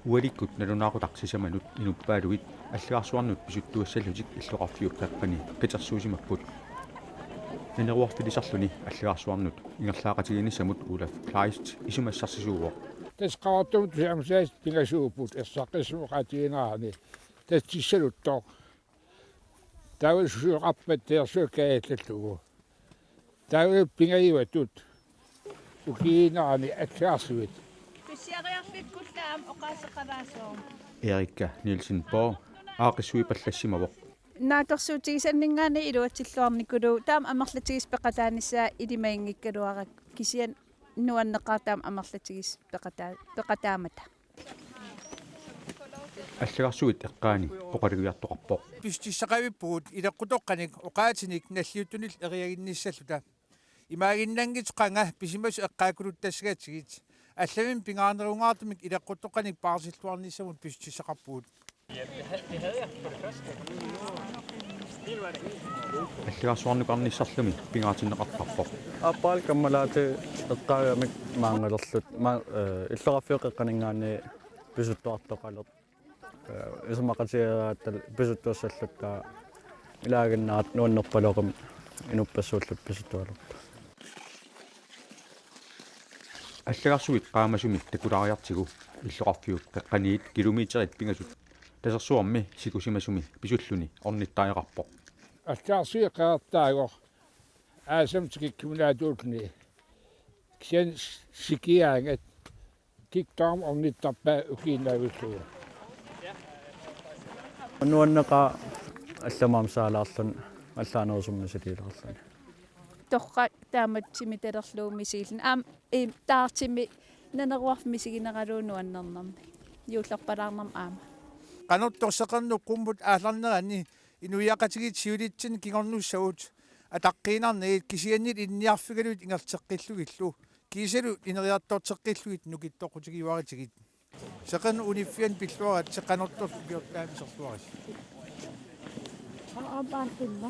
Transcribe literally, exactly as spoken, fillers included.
Ualikkut nalunaaqutaq sisamanut inuppaaluit allagarsuarnut pisuttuassallutik illoqarfiup qeqqani qitersuusimapput. Naneruarfilisarluni allagarsuarnut ingerlaaqatigiinnissamut Olaf Kleist isumassarsisuuvoq. Tassa Qaqortumut tusarmut pingasuupput ersaqqissumik oqaatiginerani. Tassa tissaluttoq. Taava susoqarpat teersuakkajallallugu. Taava pingajuatut ukiinerani allagarsuit. Kussiariarfikkullu aamma oqaaseqavaasoq. Erika Nielsen Borg aaqqissuippallassimavoq. Naatsorsuutigisanninngaanniit iluatsilluarnikuluuvoq taama amerlatigisut peqataanissaat ilimaginngikkaluarpara kisianni nuanneqaaq taama amerlatigisut peqataa-, peqataammata. Allagarsuit eqqaani oqalugiartoqarpoq. Pisutissaqavippugut ileqqutoqqanik oqaatinik nalliuttunillu eriaginnissalluta. Imaaginnanngitsoq qanga pisimasut eqqaakkuluttassagatigit. Allamik pingaarnerungaartumik ileqqutoqqanik paarsilluarnissamut pisutissaqarpugut. Allagarsuarnukarnissarlumi pingaarutinneqartarpoq. Aapparalu kammalaatit eqqaagamik maanngalerlutik ma-, eh, illoqarfiup qeqqaninngaanniit pisuttuartoqalerlutik. Eh, isumaqatigiiaattal pisuttuassallutik taava ilaaginnarlutik nuannerpaloqimmat inuppassuullutik pisuttualerput. Allagarsuit qaamasumik takulaariartigu illoqarfiup qeqqaniit kilometerit pingasut Tasersuarmi sikusimasumi pisulluni ornittariaqarpoq. Allagarsuit qeqertaagut aasami tikikkuminaatsuulluni. Kisianni sikiaangat kiktorm ornittarpaat ukiinnaavillugu. Nuanneqaaq allamik aamma saalaarluni allaanerusumik misiliilaarluni. Torrak taamatut timitalerlugu misiilluni. Aamma, eh, taartimi naneruarfik misigineralugu nuannernermi. Juullerpalaarnermi aamma. Qanortoq seqernup qummut aallarnerani inuiaqatigiit siulitsinni kingornussagut ataqqiinnarnagit kisianni ilinniarfigalugit ingerlateqqillugillu kiisalu ineriartorteqqillugit nukittoqqutigiuaritigit. Seqernup uniffiani pilluaritsi qanortoq ukiortaamiserluarisi. Aa, aa, pinna.